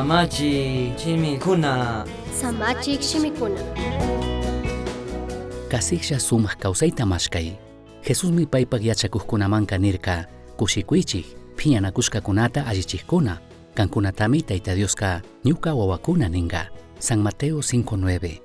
Samachi shimikuna. Samachik shimikuna. Kasiklla sumak kawsayta mashkay. Jesusmi paypak yachakukkunamanka nirka, kushikuychik, phiñanakushkakunata allichikkuna, kankunatami Tayta Dioska ñuka wawakuna ninka. San Mateo 5:9.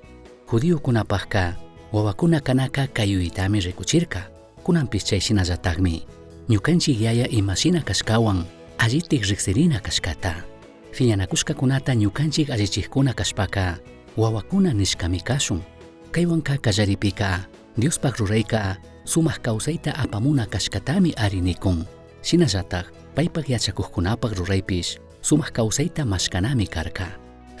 Judiokunapakka wawakuna kanaka kayuytami rikuchirka, kunanpish chay shinallatakmi. Ñukanchik yaya imashina kashkawan allitik riksirina kashkata. Phiñanakushkakunata ñukanchik allichikkuna kashpaka wawakuna nishkami kashun. Kaywanka kallaripika Diospaj rurayka sumak kawsayta apamuna kashkatami ari nikun. Shinallatak paypak yachakukkunapak ruraypish sumak kawsayta mashkanami karka.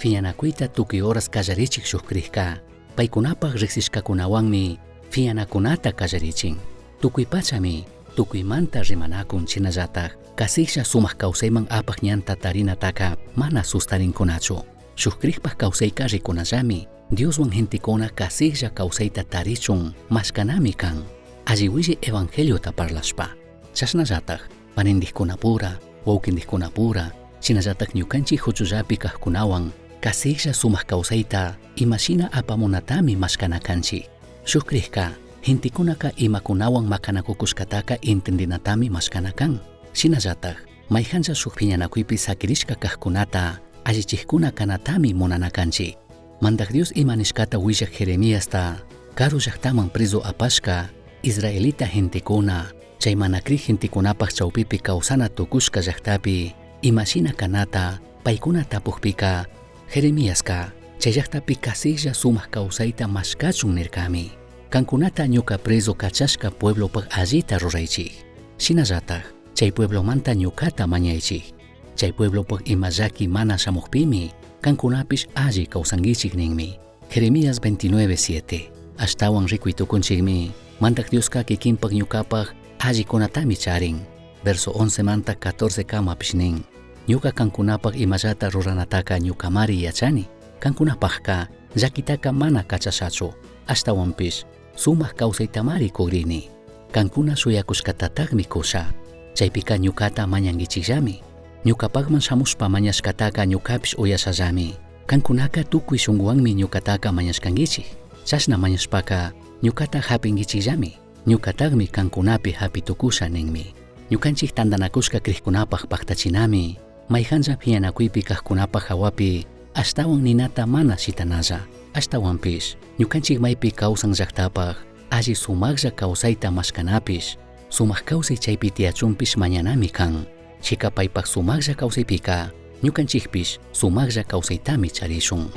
Phiñanakuyta tukuy horas kallarichik shuk krikka paykunapak riksishkakunawanmi phiñanakunata kallarichin. Tukuy pachami tukuymanta rimanakun shinallatak kasiklla sumak kawsayman apak ñanta tarinataka mana sustarinkunachu. Shuk krikpak kawsayka rikunallami Dioswan gentekuna kasiklla kawsayta tarichun mashkanami kan. Alli willi evangeliota parlashpa. Chashnallatak panindikkunapura, wawkindikkunapura, shinallatak ñukanchik huchullapi kajkunawan kasiklla sumak kawsayta imashina apamunatami mashkana kanchik. Shuk krikka gentekunaka imakunawan makanakukushkataka entendinatami mashkana kan. Shinallatak mayhanlla shuk phiñanakuypi sakirishka kajkunata allichikkuna kanatami munana kanchik. Mandak Dios ima nishkata willak Jeremiasta karu llaktaman preso apashka israelita gentekuna chay mana krik gentekunapak chawpipi kawsana tukushka llaktapi imashina kanata paykuna tapukpika Jeremiaska chay llaktapi kasiklla sumak kawsayta mashkachun nirkami. Kankunata ñuka preso kachashka pueblopak allita ruraychik. Shinallatak chay pueblomanta ñukata mañaychik. Chay pueblopak ima llaki mana shamukpimi kankunapish alli kawsankichik ninmi. Jeremías 29:7. Ashtawan rikuy tukunchikmi Mandak Dioska kikinpak ñukapak allikunatami charin. Verso 11 manta 14 kamapish nin. Ñuka kankunapak imallata ruranataka ñukamari yachani. Kankunapakka llakitaka mana kachashachu. Ashtawanpish sumak kawsaytamari kugrini. Kankuna shuyakushkatatakmi kusha. Chaypika ñukata mañankichikllami. Ñukapakman shamushpa mañashkataka ñukapish uyashallami. Kankunaka tukuy shunkuwanmi ñukataka mañashkankichik. Chashna mañashpaka ñukata hapinkichikllami. Ñukatakmi kankunapi hapi tukusha ninmi. Ñukanchik tantanakushka krikkunapak paktachinami mayhanlla phiñanakuypi kajkunapak hawapi ashtawan ninata mana shitanalla. Ashtawanpish ñukanchik maypi kawsan llaktapak alli sumaklla kawsayta mashkanapish sumak kawsay chaypi tiyachunpish mañanami kan. Chika paypak sumaklla kawsaypika ñukanchikpish sumaklla kawsaytami charishun.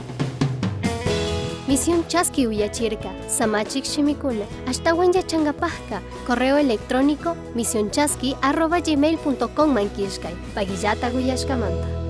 Misión Chaski uyachirka, Samachik shimikuna, ashtawan yachankapajka, correo electrónico misionchaski@gmail.com man killkay, pagillata uyashkamanta.